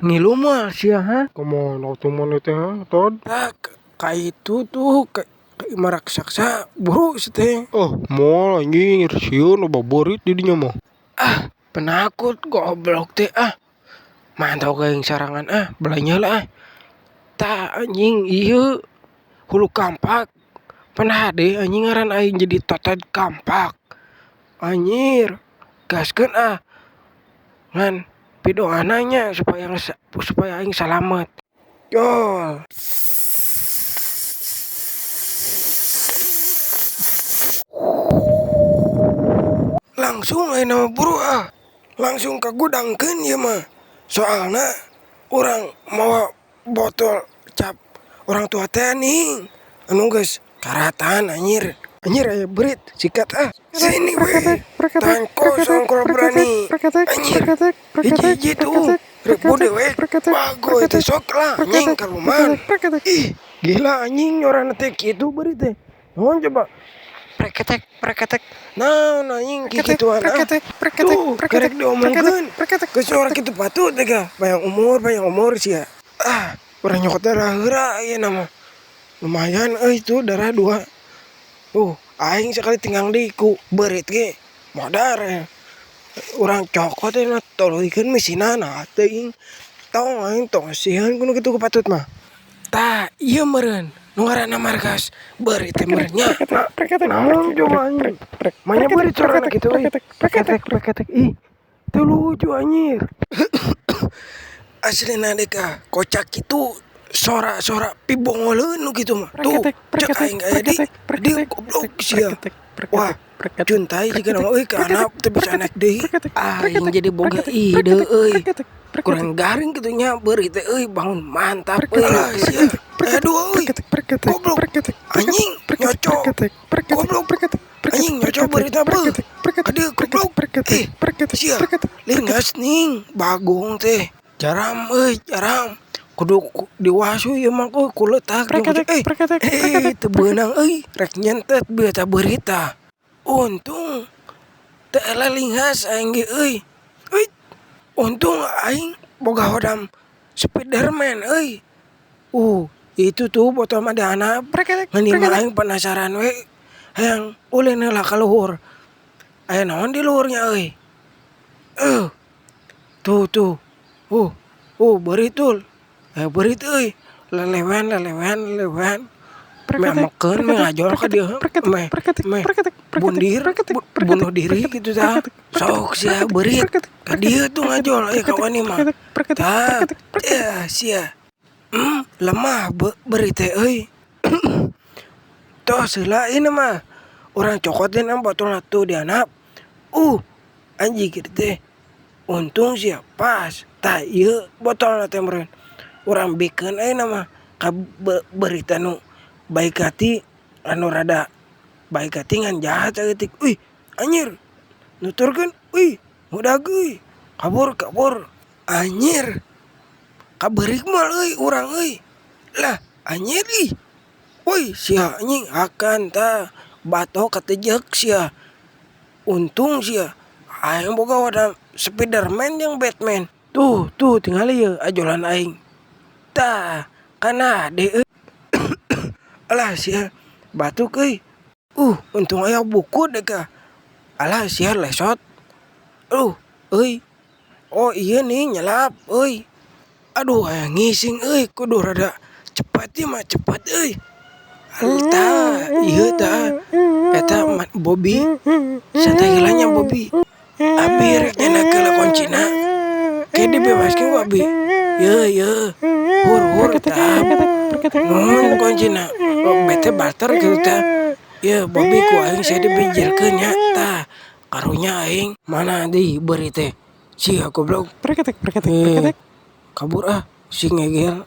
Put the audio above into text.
Ngilu moal sia ha? Kamana atuh maneh teh ha, Tod? Tah ka itu tuh ka imah raksasa buru sia teh. Ah moal anjing sieun loba beurit di dinya mah. Ah penakut goblok teh ah. Mantau aing sarangan ah belanya lah ah. Tah anjing ieu hulu kampak pan hade anjing ngaran aing jadi Totod Kampak. Anjir gaskeun ah ngan pidoana nya supaya supaya aing salamet. Jol. Langsung ayeuna mah buru ah. Langsung kagudangkeun ieu mah. Soalna urang mawa botol cap orang tua teh ning anu geus karatan anjir. Anjir aya beurit sikat ah. Sini weh tahan kosong kalau berani. Anjir hiji-hiji tuh ribu dewek bagoy teh sok lah anjing kaluman. Ih gila anjing nyorana teh kitu beurit teh. Naon coba preketek preketek naon anjing kikituan ah. Tuh kerek diomongkeun geus orang kitu patut teh gah panjang umur sia. Ah urang nyokot darah heula ayeuna mah. Lumayan euy tuh darah dua. Tuh aing sakali tinggang deui ku beurit ge modar. Urang cokot ayeuna tuluikeun misina nah teuing. Tong aing tong sieun ku nu kitu patut mah. Tah ieu meureun nu ngaranna markas beurit teh meureun nya. Naon coba anjing. Manya beurit sorana kitu euy. Preketek preketek ih teu lucu anjir. Aslina deh kah kocak kitu sora-sora pibongoleun nu kitu mah. Tuh cek aing aya di dieu goblok sia. Wah cuntai jigana mah euy ka handap teu bisa naek deui. Aing jadi boga ide euy. Kurang garing kitu nya beurit teh euy bangun mantap euy lah sia. Aya dua euy. Goblok anjing nyoco. Goblok anjing nyoco beuritna beuh. Ka dieu goblok. Ih sia lingas ning bagong teh. Jaram euy jaram. Kudu diwasu ieu mah euy ku leutak jeung eh teu beunang euy rek nyentet bieu tah beurit tah. Untung teu eleh linghas aing ge euy. Euy untung aing boga hodam Spiderman euy. Itu tuh botol mah dihandap ngan ieu mah aing penasaran we hayang ulin heula ka luhur. Aya naon di luhurnya euy. Tuh tuh beurit tul. Beurit euy lelewean lelewean lelewean. Meh mekeun meh ngajol ka dieu meh meh bundir bunuh diri kitu tah. Sok sia beurit ka dieu tuh ngajol aya kawani mah. Tah yah sia lemah beurit teh euy. Tos heula ayeuna mah urang cokot dina botolna tuh dihandap. Anjing kitu teh. Untung sia pas tah ieu botolna teh meureun. Urang bikeun ayeuna mah ka beurit anu baik hati anu rada baik hati ngan jahat saeutik. Uih anjir nuturkeun uih ngudag euy kabur kabur anjir kabeurik moal euy urang euy lah anjir ih woi sia anjing hakan tah batok katejek sia. Untung sia aing boga wadah Spiderman jeung Batman. Tuh tuh tingali ieu ajolan aing. Tah kana hade euy. Alah sia batuk euy. Untung aya buku deh kah. Alah sia lesot. Aduh euy. Oh ieu nih nyelap euy. Aduh hayang ngising euy kudu rada cepat ieu mah cepat euy. Tah ieu tah eta Bobby santai heula nya Bobby. Abi rek nyeunah heula kuncina. Ke dibebaskeun ku abi. Yeuh yeuh hur hur tah. Nuhun kuncina. Bete barter kitu tah. Yeuh Bobby ku aing sia dibijilkeun nya tah. Karunya aing mana deui beurit teh. Sia goblok. Kabur ah si ngegel.